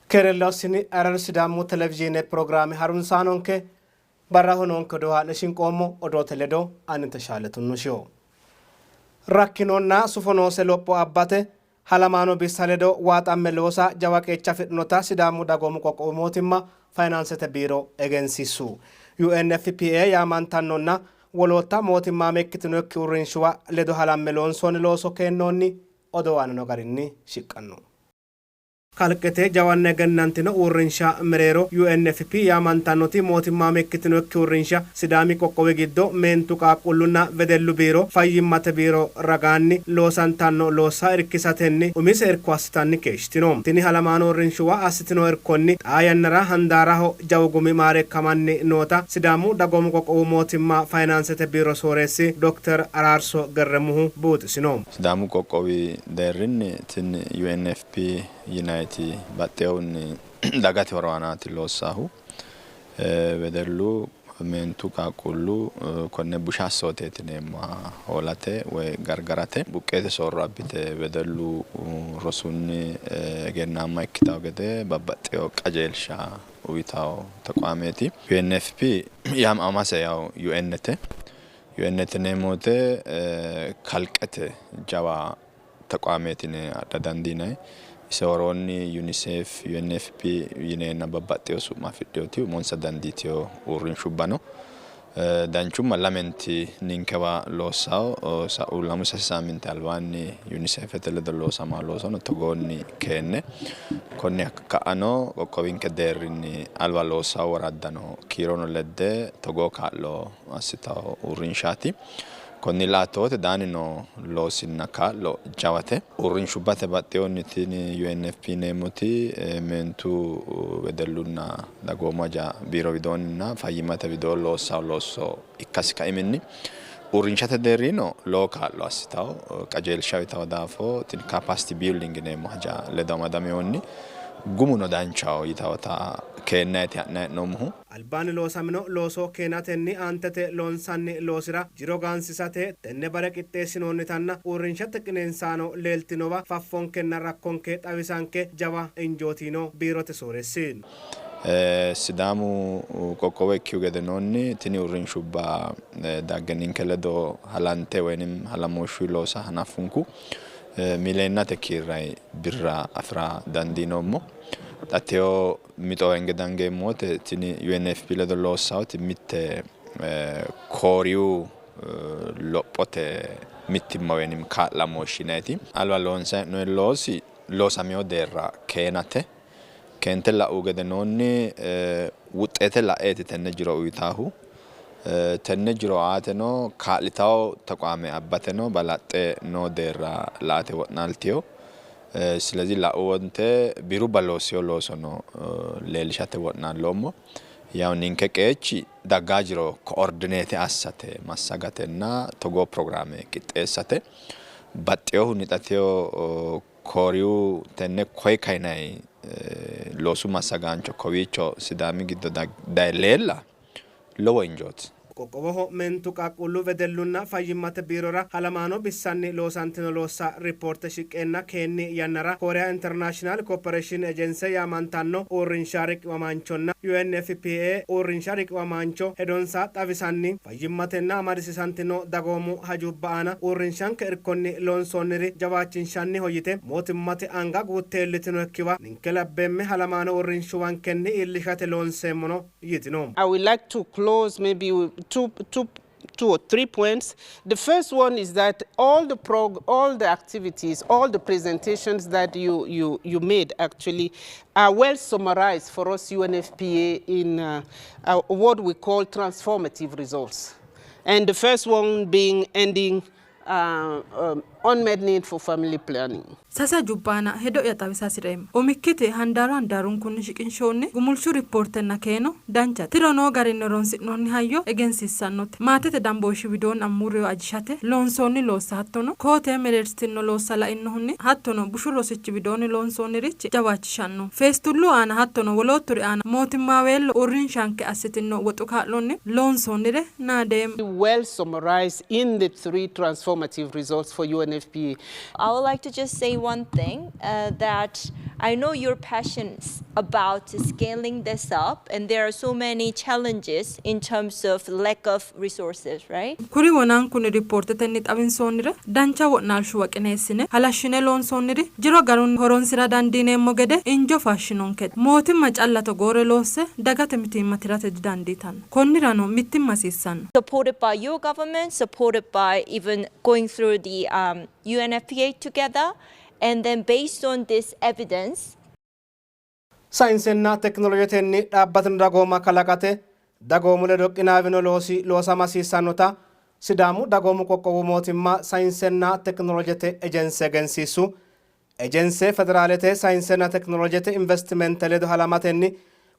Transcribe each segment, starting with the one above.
Keerella ussini Araru Sidaamu Televizhiine pirogiraame harunsaanonke barraho noonke odoo haa'ne shinqoommo odoote ledo ani Teshaale Tunnushiho. Rakkinonna sufo noose lopho abbate halamaano bissa ledo waaxamme loosa jawa qeecha afidhinota Sidaamu Dagoomu Qoqqowu Mootimma Fayinaansete Biiro egensiissu. UNFPA yaamantannonna wolootta mootimmaame ikkitinokki uurrinshuwa ledo halamme loonsoonni looso keennoonni odoo aanino garinni shiqqanno. Kalqete jawanna egennantino uurrinsha mereero UNFP yaamantannoti mootimmaame ikkitinokki uurrinsha Sidaami qoqqowi giddo meentu qaaqquullunna wedellu biiro, fayyimmate biiro ragaanni loosantanno loossa irkisatenni umise irko assitanni keeshshitino. Tini halamaano uurrinshuwa assitino irkonni xaa yannara handaaraho jawu gumi maareekkamanni noota Sidaamu Dagoomu Qoqqowu Mootimma Fayinaansete Biiro Sooreessi Dokter Araarso Gerremuhu buuxisino. Sidaamu qoqqowi deerrinni tini UNFP yinanniti baxxinohunni dagate horo aanaati loossaahu. Wedellu, meentu, qaaqquullu konne busha assooteeti yineemmoha hoolate woy gargarate buqqeete soorro abbite wedellu rosunni egennaamma ikkitanno gede babbaxxino qajeelsha uyitanno tequwaameeti. UNFP yaamamase yawu UNte. UNte yineemmo woyte kalqete jawa tequwaameeti yine adha dandiinanni. Ise woroonni UNICEF, UNFP yineenna babbaxxino su'ma afidhinoti umonsa dandiitino uurrinshubba no. Danchumma lamenti ninkewa loossanno. Sa'u lamu sase saaminti albaanni UNICEFete ledo loosamanno loosono togoonni keenne konni ka'ano qoqqowinke deerrinni alba loossanno woraddano kiirono ledde togoo kaa'lo assitanno uurrinshaati. Konni la''atto wote daanni noo loosinna kaa'lo jawate. Uurrinshubbate baxxinohunni tini UNFP yineemmoti meentu, wedellunna dagoomu haja biiro widoonninna fayyimmate widoonni loossanno looso ikkasi kaiminni uurrinshate deerrinnino lowo kaa'lo assitanno, qajeelsha uyitanno daafo tini capacity building yineemmo haja ledo amadaminohunni gumuno danchaho yitawota keennanniiti ha'nanni hee'noommohu. Albaanni loosamino looso keenatenni aantete loonsanni loosira jiro gaansisate tenne bare qixxeessinoonnitanna uurrinshate qineensaano leeltinowa faffonkenna rakkonke xawisanke jawa injooti yiino biirote sooreessi. Sidaamu qoqqowo ikkihu gedenoonni tini uurrinshubba dagge ninke ledo halante woyi halamooshshu loosa hanaffunku miiliyeennate kiirranni birra afi'ra dandiinoommo. Xa tewo mixo henge dangeemmo wote tini UNFP ledo loossannoti mitte Kooriyu lophote mittimma woyi kaa'lamooshshi yinanniti alba loonsanni hee'noonni loosi loosamino deerra keenate. Keente la'u gedenoonni wuxxeete la'eeti tenne jiro uyitaahu. Tenne jiro aateno kaa'litawo tequame abbateno balaxxe noo deerra la''ate wo'naaltino. Silezi la'u wonte birubba loossino loosono leellishate wo'naalloommo. Yaw ninke qeechi daggaa jiro koordineete assate, massagatenna togoo pirogiraame qixxeessate. Baxxinohunni xa tewo Kooriyu tenne Koyka yinanni loosu massagaancho kowiicho Sidaami giddo daye leella lowo injooti. Qoqqowoho meentu, qaaqquullu, wedellunna fayyimmate biirora halamaano bissanni loosantino loossa ripoorte shiqqeenna keenni yannara Korea International Cooperation Agency yaamantanno uurrinsha riqiwamaanchonna UNFPA uurrinsha riqiwamaancho hedonsa xawisanni fayyimmatenna amadisiisantino dagoomu hajubba aana uurrinshanke irkonni loonsoonniri jawaachinshanniho yite mootimmate anga guutte iillitinokkiwa ninke labbeemme halamaano uurrinshuwankenni iillishate loonseemmono yitino. I would like to close maybe with two or three points. The first one is that all the activities, all the presentations that you made actually are well summarized for us UNFPA in what we call transformative results. And the first one being ending unmet need for family planning. Sase hajubba aana hedo'ya xawisa hasi'reemmo. Umikkiti, handaaru handaarunkunni shiqinshoonni gumulshu rippoortenna keeno danchate. Tiro noo garinni horoonsi'noonni hayyo egensiissannote. Maatete dambooshshi widoonni amuwu reyo ajishate loonsoonni loossa hattono koo-tee mereersitinno loossa lainnohunni hattono bushu rosichi widoonni loonsoonnirichi jawaachishannoho. Feestullu aana hattono wolootturi aana mootimmaaweello uurrinshanke assitinno woxu kaa'lonni loonsoonnire naadeemmo. Well summarized in the three transformative results for UNFPA. I would like to just say one thing, that I know your passions about scaling this up, and there are so many challenges in terms of lack of resources, right? Kuri wonankunni rippoortetenni xawinsoonnire dancha wo'naalshuwa qineessine halashshine loonsoonniri jiro garunni horonsi'ra dandiineemmo gede injo faashshinonkete. Mootimma calla togoore loosse dagate mitiimma tirate didandiitanno. Konnirano mittimma hasiissanno. Supported by your government, supported by even going through the UNFPA together, and then based on this evidence. Sayinsenna tekinolojetenni dhaabbatino dagooma kalaqate dagoomu ledo qinaawino loosi loosama hasiissannota Sidaamu Dagoomu Qoqqowu Mootimma Sayinsenna Tekinolojete Ejense egensiissu. Ejense Federaalete Sayinsenna Tekinolojete Investimente ledo halamatenni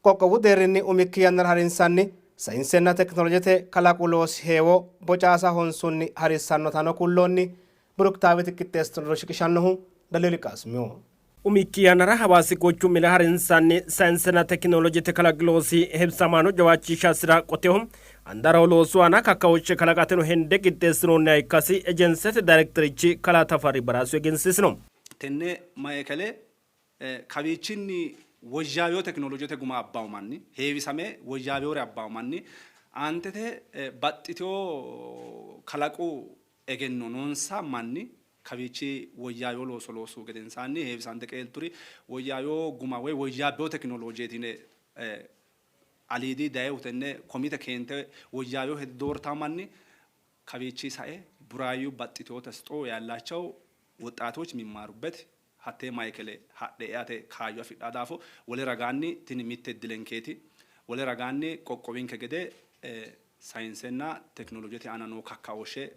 qoqqowu deerrinni umikki yannara harinsanni sayinsenna tekinolojete kalaqu loosi heewo bocaasa honsunni harissannotano kulloonni. Biruktaawit qixxeessitinore shiqishannohu Daliili Qaasimiho. Umikki yannara Hawaasi quchumira harinsanni sayinsenna tekinolojete kalaqi loosi heewisamaano jawaachisha hasi'ra qoteho handaaraho loosu aana kakkaooshshe kalaqateno hende qixxeessinoonniha ikkasi ejensete dayirekterichi kalaa Tafarri Baraasiyo egensiisino. Tenne maikele kawiichinni woyyaawino tekinolojete guma abbanno manni heewisame woyyaawinore abbanno manni aantete baxxitino kalaqu egenno noonsa manni kawiichi woyyaawino looso loossu gedensaanni heewisante qeelturi woyyaawino guma woy woyyaabbino tekinoloojeeti yine aliidi dayihu tenne komite keente woyyaawino hedo doortanno manni kawiichi sae Buraayyu baxxitino tasxoo yaallachaw woxxaatoch mimmarubbet hattee maikele hadhe eate kaayyo afidhanno daafo wole ragaanni tini mitte iddilenkeeti. Wole ragaanni qoqqowinke gede sayinsenna tekinolojete aana noo kakkaooshshe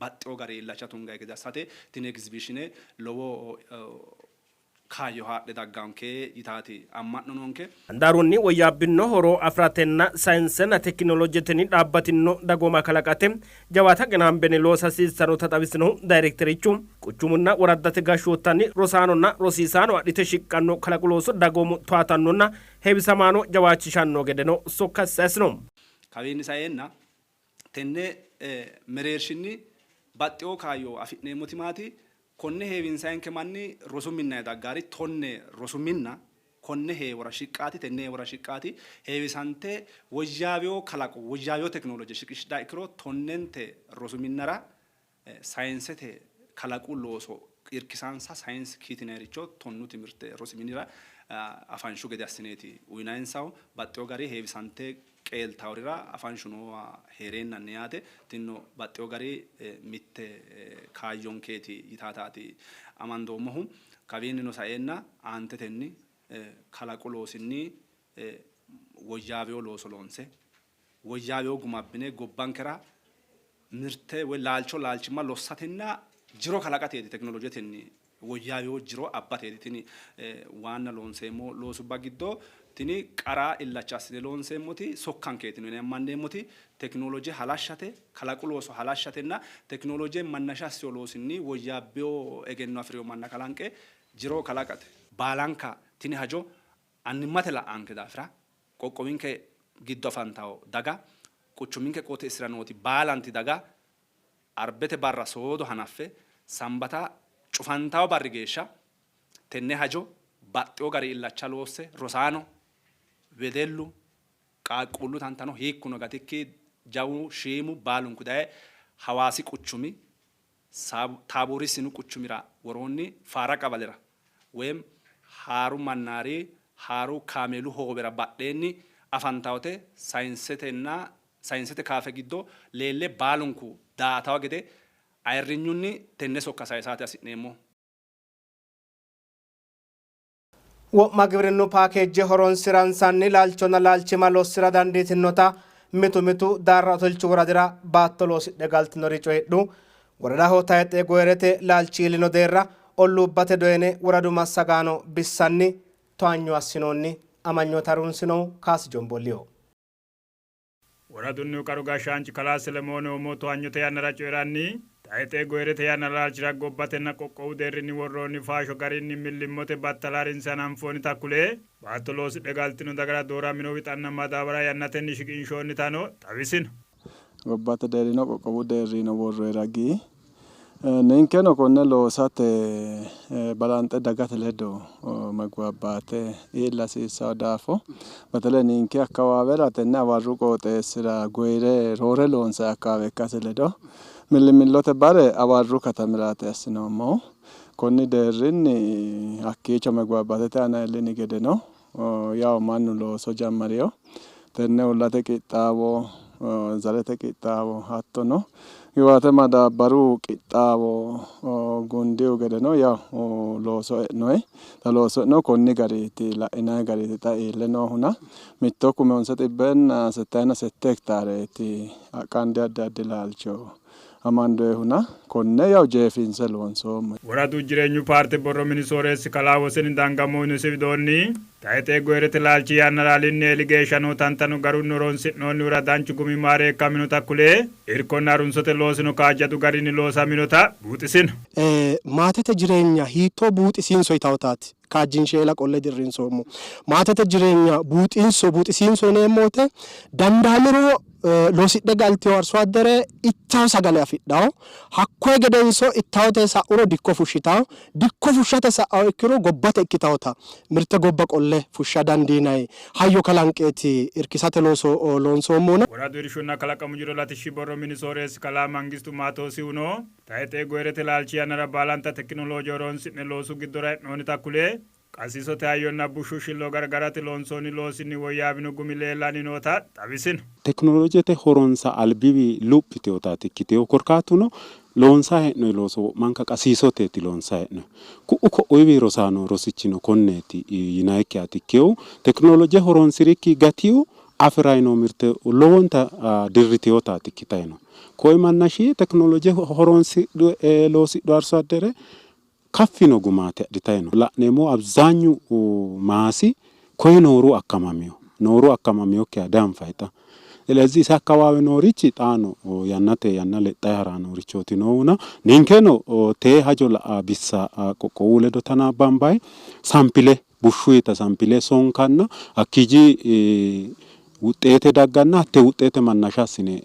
baxxewo gari illacha tunganni gede assate tini egizibishine lowo kaayyo haadhe dagganke yitaati amma'no noonke. Handaarunni woyyaabbinno horo afi'ratenna sayinsenna tekinolojetenni dhaabbatinno dagooma kalaqate jawaata qinaambenni loosa hasiissannota xawisinohu dayirekterichu, quchumunna woraddate gashshoottanni rosaanonna rosiisaano adhite shiqqanno kalaqu looso dagoomu towaatannonna heewisamaano jawaachishanno gedeno sokkasi sayisino. Kawiinni saeenna tenne mereershinni baxxewo kaayyo afi'neemmoti maati? Konne heewinsayinke manni rosu minnanni daggaari tonne rosu minna konne heewora shiqqaati, tenne heewora shiqqaati heewisante woyyaawewo kalaqo, woyyaawewo tekinoloje shiqishidhaa ikkiro tonnente rosu minnara sayinsete kalaqu looso irkisansa sayinsi kiit yinayiricho tonnu timirte rosi minira afanshu gede assineeti uyinayinsahu. Baxxewo gari heewisante qeeltaworira afanshu noowa hee'reennanni yaate. Tinino baxxewo gari mitte kaayyonkeeti yitaataati amandoommohu. Kawiinnino saeenna aantetenni kalaqu loosinni woyyaawewo looso loonse woyyaawewo guma abbine gobbankera mirte woy laalcho laalchimma lossatenna jiro kalaqateeti tekinolojetenni woyyaawewo jiro abbateeti tini waanna loonseemmo loosubba giddo tini qara illacha assine loonseemmoti sokkankeeti yine ammanneemmoti tekinoloje halashshate kalaqu looso halashshatenna tekinoloje mannasha assino loosinni woyyaabbewo egenno afi'rino manna kalanqe jiro kalaqate. Baalanka tini hajo annimmate la'anke daafira qoqqowinke giddo afantawo daga quchuminke qooxeessira nooti baalanti daga Arbete barra soodo hanaffe Sambata cufantawo barri geeshsha tenne hajo baxxewo gari illacha loosse rosaano, wedellu, qaaqquullu tantano hiikkuno gatikki jawu shiimu baalunku daye Hawaasi quchumi Taaboori sinu quchumira woroonni Faara qabalera woyim haaru mannaari haaru kaameelu hoowera badheenni afantawote sayinsetenna sayinsete kaafe giddo leelle baalunku daa''atawo gede ayirrinyunni tenne sokka sayisate hasi'neemmo. Wo'ma gibrinnu paakeejje horonsi'ransanni laalchonna laalchima lossi'ra dandiitinnota mitu mitu Daarra Otolchu woradira baatto loosidhe galtinori coyidhu. Woradaho tayxe goyirete laalchi iillino deerra olluubbate doyine woradu massagaano bissanni towaanyo assinoonni. Amanyoote harunsinohu Kaasi Jomboolliho. Woradunnihu qaru gashshaanchi kalaa Selemoon Oomo towanyote yannara coyi'ranni, tayxe goyirete yanna laalchira gobbatenna qoqqowu deerrinni worroonni faasho garinni millimmote battala harinse hananfoonnita kule, baatto loosidhe galtino dagara dooramino wixanna madaabara yannatenni shiqinshoonnitano xawisino. Gobbate deerrino qoqqowu deerrino worroyi ragi Ninkeno konne loosate balanxe dagate ledo magbaabbaate iilla hasiissanno daafo betele ninke akkawaawera tenne Awarru qooxeessira goyire roore loonsanni akkawaawe ikkase ledo millimillote bare Awarru katamiraati assinoommohu. Konni deerrinni hakkiicho magbaabbaatete aana iillini gedeno yawo mannu looso jammarino. Tenne uullate qixxaawo, zarete qixxaawo hattono giwaate madaabbaru qixxaawo gundihu gedeno yawo looso e'noyi. Xa looso e'nohu konni gariiti la'inanni gariiti xa iille noohuna 1,998 hektaareeti qandi addi addi laalcho amandoyihuna konne yawo jeefinse loonsoommo. Woradu Jireenyu Paarte borro mini sooreessi kalaa Woseni Dangamo uyinosi widoonni, tayxe goyirete laalchi yannara alinni eeli geeshsha noo tantano garunni horonsi'noonnihura danchu gumi maareekkaminota kule, irkonna harunsote loosino kaajjadu garinni loosaminota buuxisino. Maatete jireenya hiittoo buuxisiinso yitawotaati kaajjinshe eela qolle dirrinsoommo. Maatete jireenya buuxinso buuxisiinso yineemmo woyte dandaamiro loosidhe galtino arso addere ittawo sagale afidhawo. Hakkoye gedenso ittawote sa'uro dikko fushshitawo. Dikko fushshate sa'awo ikkiro gobbate ikkitawota mirte gobba qolle fushsha dandiinanni hayyo kalanqeeti irkisate looso loonsoommohuna. Woradu Irshunna Kalaqamu Jiro Latishshi Borro Mini Sooreessi Kalaa Mangistu Maatoosihuno, tayxe goyirete laalchi yannara baalanta tekinolooje horonsi'ne loosu giddora e'noonnita kule, qasiisote hayyonna bushshu shillo gargarate loonsoonni loosinni woyyaawino gumi leellanni noota xawisino. Tekinoloojete horonsa albiwi luphitinotaati ikkitinohu, korkaatuno loonsanni hee'noonni looso wo'manka qasiisoteeti loonsanni hee'noonni. Ku'u ko'uyiwi rosaano rosichino konneeti yinannikkihaati ikkinohu, tekinolooje horonsi'rikki gatihu afi'ranni noo mirte lowonta dirritinotaati ikkitanni noohu. Koye manna shii tekinolooje horonsidhe loosidhu arso addere kaffino gumaati adhitanni no. La'neemmohu abzaanyu maasi koye nooru akkamamino. Nooru akkamaminokkihha dianfanni xa. Silezih ise akkawaawe noorichi xaano yannate yanna lexxayi harayi noorichooti noohuna ninkeno tee hajo la'a bissa qoqqowu ledo tanaabbanbayi sampile bushshuyita sampile sonkanna hakkiiji wuxxeete dagganna hatte wuxxeete mannasha assine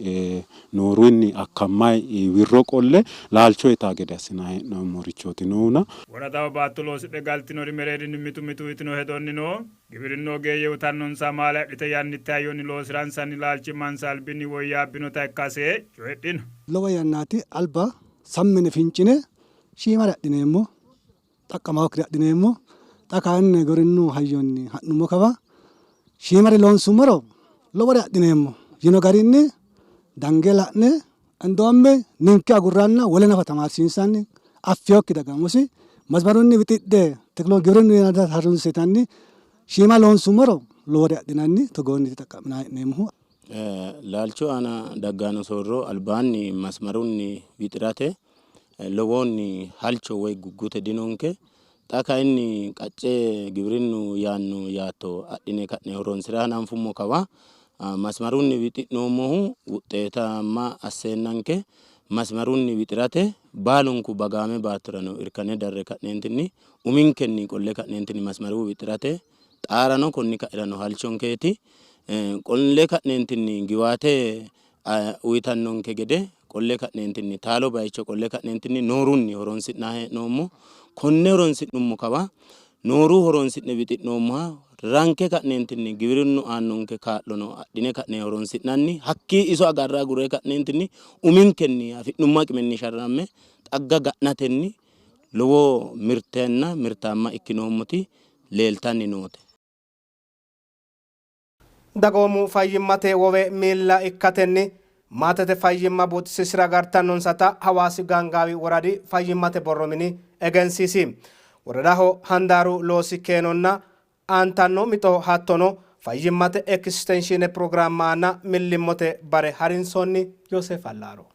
noorunni akkammayi wirro qolle laalcho itaa gede assinanni hee'noommorichooti noohuna. Woradaho baatto loosidhe galtinori mereerinni mitu mitu yitino hedonnino giwirinnu ogeeyye uytannonsa amaale adhite yannitte hayyonni loosi'ransanni laalchimmansa albinni woyyaabbinota ikkase coyidhino. Lowo yannaati alba sammine fincine shiimare adhineemmo, xaqqamaokkire adhineemmo. Xa kayinni giwirinnu hayyonni ha'nummo kawa shiimare loonsummoro lowore adhineemmo yino garinni dange la'ne indoomme ninke agurranna wole nafa tamaarsiinsanni affiyokki dagamosi masmarunni wixidhe tekinolooje giwirinnu yannata harunsitanni shiima loonsummoro lowore adhinanni togoonni xaqqa'minanni hee'neemmohu. Laalchu aana dagganno soorro albaanni masmarunni wixi'rate lowoonni halcho woy guggute dinonke. Xa kayinni qacce giwirinnu yaanno yaatto adhine ka'ne horonsi'ra hananfummo kawa masmarunni wixi'noommohu wuxxeetamma asseennanke masmarunni wixi'rate baalunku bagaame baattorano irkane darre ka'neentinni uminkenni qolle ka'neentinni masmaru wixi'rate xaarano konni ka'irano halchonkeeti. Qolle ka'neentinni giwaate uyitannonke gede qolle ka'neentinni taalo bayicho qolle ka'neentinni noorunni horonsi'nanni hee'noommo. Konne horonsi'nummo kawa nooru horonsi'ne wixi'noommoha ranke ka'neentinni giwirinnu aannonke kaa'lono adhine ka'ne horonsi'nanni hakkii iso agarra agurre ka'neentinni uminkenni afi'nummo aqimenni sharramme xagga ga'natenni lowo mirtenna mirtaamma ikkinoommoti leeltanni noote. Dagoomu fayyimmate wowe miilla ikkatenni maatete fayyimma buuxisiisi'ra agartannonsata Hawaasi Gaangaawi woradi fayyimmate borro mini egensiisi. Woradaho handaaru loosi keenonna aantanno mixo hattono fayyimmate ekistenshiine pirogiraamma aana millimmote bare harinsoonni. Yooseef Allaaro.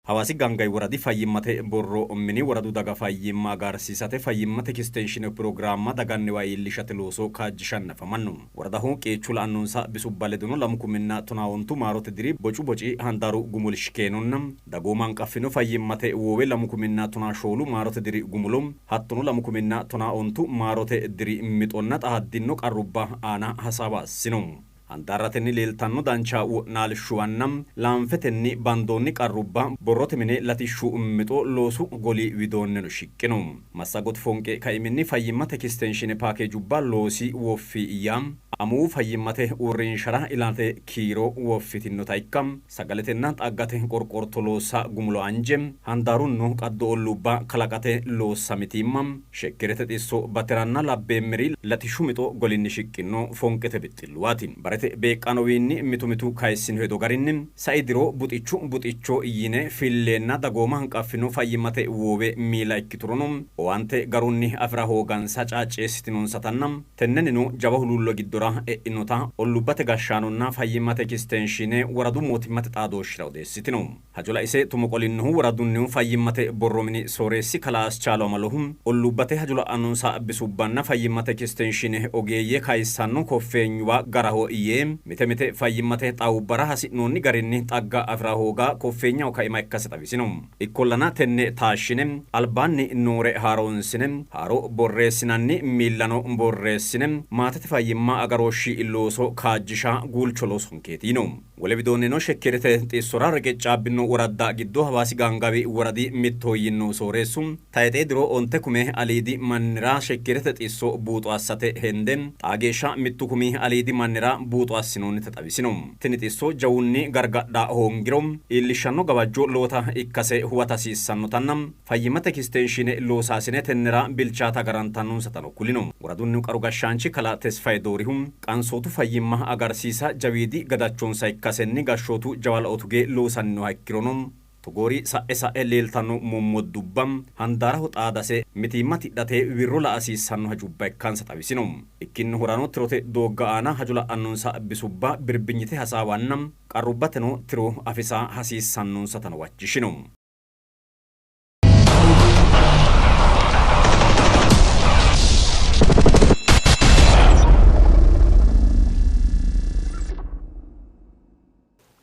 Hawaasi Gaangawi woradi fayyimmate borro mini woradu daga fayyimma agarsiisate fayyimmate ekistenshiine pirogiraamma daganniwa iillishate looso kaajjishanni afamanno. Woradaho qeechu la'annonsa bisubba ledono 2019 maarote diri bocu boci handaaru gumulshi keenonna dagooma hanqaffino fayyimmate woowe 2014 maarote diri gumulo hattono 2019 maarote diri mixonna xaaddino qarrubba aana hasaawa assino. Handaarratenni leeltanno dancha wo'naalshuwanna laanfetenni bandoonni qarrubba borrote mine latishshu mixo loosu goli widoonnino shiqqino. Massagote foonqe kaiminni fayyimmate ekistenshiine paakeejubba loosi woffi yaa, amuwu fayyimmate uurrinshara ilate kiiro woffitinnota ikka, sagaletenna xaggate qorqorto loossa gumulo anje, handaarunno qaddo olluubba kalaqate loossa mitiimma, shekkeerete xisso bati'ranna labbeemmeri latishshu mixo golinni shiqqino foonqete bixxilluwaati. Barete beeqqaanowiinni mitu mitu kayissino hedo garinni, sai diro buxichu buxicho yine filleenna dagooma hanqaffino fayyimmate woowe miila ikkiturono owaante garunni afi'ra hoogansa caacceessitinonsatanna tennennino jawa huluullo giddora e'inota olluubbate gashshaanonna fayyimmate ekistenshiine woradu mootimmate xaadooshshira odeessitino. Hajo laise tumo qolinnohu woradunnihu fayyimmate borro mini sooreessi kalaa Aschaalo Amalohu, olluubbate hajo la'annonsa bisubbanna fayyimmate ekistenshiine ogeeyye kayissanno koffeenyuwa garaho yee, mite mite fayyimmate xaawubbara hasi'noonni garinni xagga afi'ra hooga koffeenyaho kaima ikkase xawisino. Ikkollana tenne taashshine albaanni noore haaroonsine, haaro borreessinanni miillano borreessine maatete fayyimma agarooshshi looso kaajjisha guulcho loosonkeeti yino. Wole widoonnino shekkeerete xissora reqeccaabbino woradda giddo Hawaasi Gaangaawi woradi mittoho yiinohu sooreessu, tayxee diro onte kume aliidi mannira shekkeerete xisso buuxo assate hende xaa geeshsha mittu kumi aliidi mannira buuxo assinoonnita xawisino. Tini xisso jawunni gargadha hoongiro iillishshanno gawajjo lowota ikkase huwata hasiissannotanna Fayyimmate ekistenshiine loosaasine tennera bilchaata agarantannonsatano kulino. Woradunnihu qaru gashshaanchi kalaa Tesfaye Doorihu, qansootu fayyimma agarsiisa jawiidi gadachonsa ikkasenni gashshootu jawa lao tuge loosanni nooha ikkirono, togoori sa'e sa'e leeltanno mommoddubba handaaraho xaadase mitiimma tidhate wirro la'a hasiissanno hajubba ikkansa xawisino. Ikkinnohurano tirote doogga aana hajo la'annonsa bisubba birbinyite hasaawanna qarrubbateno tiro afisa hasiissannonsatano huwachishino.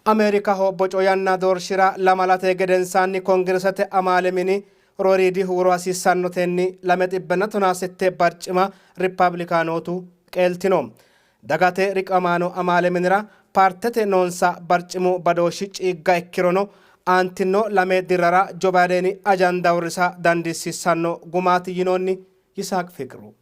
Ameerikaho boco yanna doorshira lamalate gedensaanni Kongiresete amaale mini rooriidi huuro hasiissannotenni 218 barcima Rippabilikaanootu qeeltino. Dagate riqiwamaano amaale minira paartete noonsa barcimu badooshshi ciigga ikkirono aantino lame dirrara Jo Baydeni ajanda uurrisa dandiissiissanno gumaati yinoonni. Yisaaq Fiqru.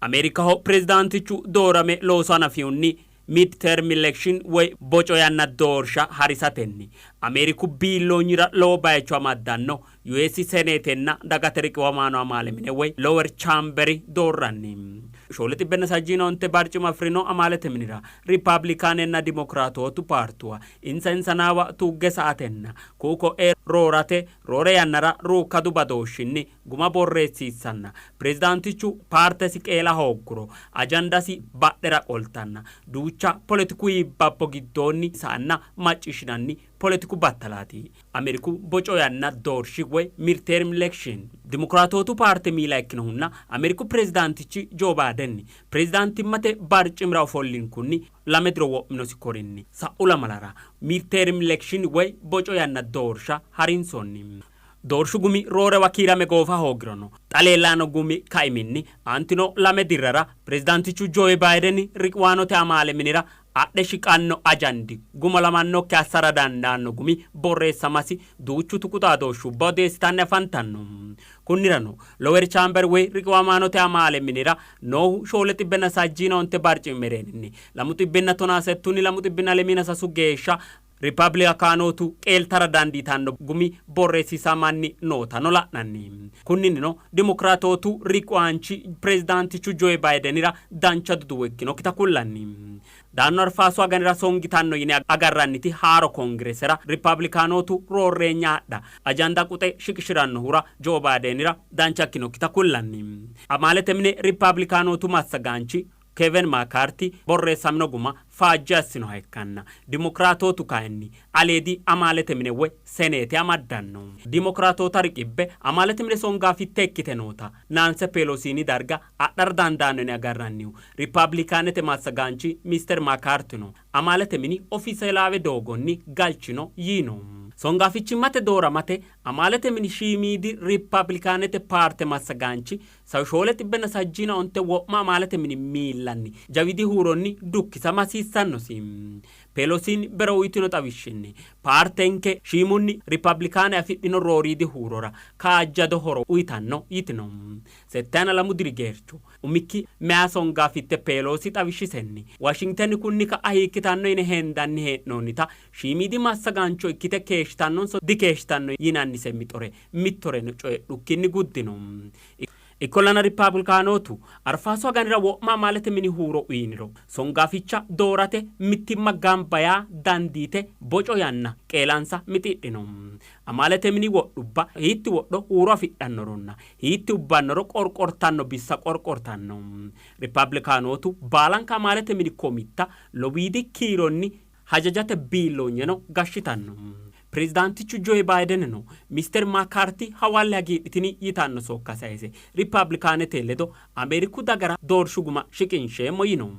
Ameerikaho pirezidaantichu doorame looso hanafihunni Mid-term election woy boco yanna doorsha harisatenni Ameeriku biilloonyira lowo bayicho amaddanno US Seneetenna dagate riqiwamaano amaale mine woy Lower Chamberi doorranni. Shoole xibbenna sajjiina onte barcima afi'rino amaalete minira Rippabilikaanenna Dimokiraatootu paartuwa insa insanaawa tugge sa''atenna ku'u ko'ee roorate roore yannara ruukkadu badooshshinni guma borreessiissanna pirezidaantichu paartesi qeela hoogguro ajandasi badhera qoltanna duucha poletiku iibbabbo giddoonni sa'anna macciishshinanni poletiku battalaati. Ameeriku boco yanna doorshi woy midterm election Dimokiraatootu paarte miila ikkinohunna Ameeriku pirezidaantichi Joo Baydeni pirezidaantimmate barcimira ofollinkunni lame diro wo'minosi korinni sa'u lamalara midterm election woy boco yanna doorsha harinsoonni. Doorshu gumi roorewa kiirame goofa hoogirono, xa leellanno gumi kaiminni aantino lame dirrara pirezidaantichu Joe Baydeni riqiwaanote amaale minira adhe shiqanno ajandi gumulamannokki assara dandaanno gumi borreessamasi duuchu tuqu xaadooshshubba odeessitanni afantanno. Kunnirano Lower Chamber woy riqiwamaanote amaale minira noohu shoole xibbenna sajjiina onte barcimi mereeninni lamu xibbenna tonaa settunni lamu xibbinna lemiina sasu geeshsha Ripablikaanootu qeeltara dandiitanno gumi borreessiisamanni nootano la'nanni. Kunninnino Dimokiraatootu riqiwaanchi pirezidaantichu Joe Bayidenira dancha duduwo ikkinokkita kullanni. Daanno Arfaasu aganira songitanno yine agarranniti haaro kongiresera Ripablikaanootu roorreenya adha ajanda quxe shiqishi'rannohura Joe Bayidenira dancha ikkinokkita kullanni. Amaalete mine Ripablikaanootu massagaanchi Keven Maakaarti borreessamino guma faajje assinoha ikkanna, Dimokiraatootu kayinni aleedi amaalete mine woy Seneete amaddanno. Dimokiraatoota riqibbe amaalete mine songaafitte ikkite noota Naanse Peelosiini darga adhara dandaanno yine agarrannihu Rippabilikaanete massagaanchi Mister Maakaartino amaalete mini ofiiseelaawe doogonni galchino yiino. Songaafichimmate dooramate Amaalete mini shiimiidi Rippabilikaanete paarte massagaanchi sai shoole xibbenna sajjiina onte wo'ma amaalete mini miillanni jawiidi huuronni dukkisama hasiissannosi. Pelosin bero uytino xawishshinni, paartenke shiimunni Rippabilikaane afidhino rooriidi huurora kaajjado horo uytanno yitino. Settayina lamu diri geercho umikki meyaa songaafitte Peeloosi xawishshisenni, Washingteni kunni ka'a hiikkitanno yine hendanni hee'noonnita shiimiidi massagaancho ikkite keeshshitannonso dikeeshshitanno yinannise mixore mittoreno coyidhukkinni guddino. Ikkollana Rippaabilikaanootu Arfaasu aganira wo'ma amaalete mini huuro uyiniro songaaficha doorate mittimma gamba yaa dandiite boco yanna qeelansa mixidhino. Amaalete mini wodhubba hiitti wodho huuro afidhannoronna hiitti ubbannoro qorqortanno bissa qorqortanno. Rippaabilikaanootu baalanka amaalete mini komitta lowiidi kiironni hajajate biilloonyeno gashshitanno. Pirezidaantichu Joe Bayidenino Mister Maakaarti hawalle hagiidhitini yitanno sokka sayise Rippaabilikaanete ledo Ameeriku dagara doorshu guma shiqinsheemmo yino.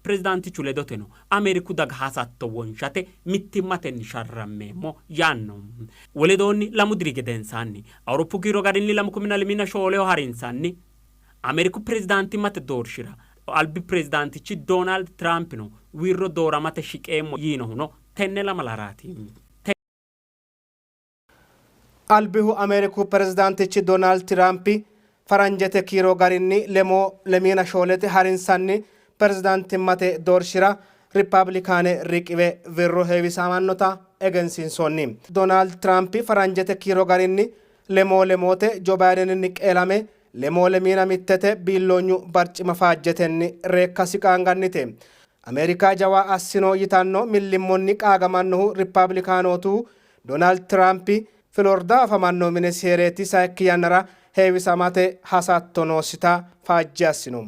Pirezidaantichu ledoteno Ameeriku daga hasatto wonshate mittimmatenni sharrammeemmo yaanno. Woledoonni lamu diri gedensaanni Awuroppu kiiro garinni lamu kuminna lemiina shooleho harinsanni Ameeriku pirezidaantimmate doorshira albi pirezidaantichi Doonaald Tiraampino wirro dooramate shiqeemmo yiinohuno tenne lamalaraati. Albihu Ameeriku pirezidaantichi Doonaald Tiraampi faranjete kiiro garinni lemoo lemiina shoolete harinsanni pirezidaantimmate doorshira Rippaabilikaane riqiwe wirro heewisamannota egensiinsoonni. Doonaald Tiraampi faranjete kiiro garinni lemoo lemoote Jo Bayideninni qeelame Lemoo lemiina mittete biilloonyu barcima faajjetenni reekkasi qaangannite. Ameerika jawa assino yitanno millimmonni qaagamannohu Rippaabilikaanootu Doonaald Tiraampi Filordaho afamanno minesi hee'reeti sayikki yannara heewisamate hasatto noosita faajje assino.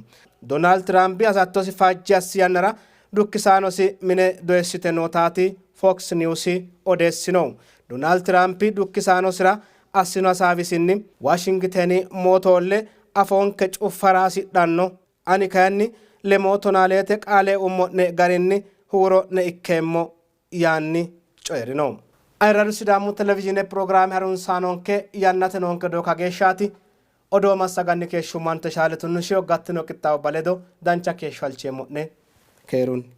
Doonaald Tiraampi hasattosi faajje assi yannara dukkisaanosi mine doyissite nootaati Fox News odeessinohu. Doonaald Tiraampi dukkisaanosira assino hasaawisinni, Waashingiteni mootoolle afoonke cuffara hasidhanno, ani kayinni lemoo tonaa leete qaale eummo'ne garinni huuro'ne ikkeemmo yaanni coyi'rino. Ayirradu Sidaamu Televizhiine pirogiraame harunsaanonke yannate noonke odoo kageeshshaati. Odoo massaganni keeshshummo Ante Shaale Tunnushiho gattino qixxaawubba ledo dancha keeshsho halcheemmo'ne. Keerunni.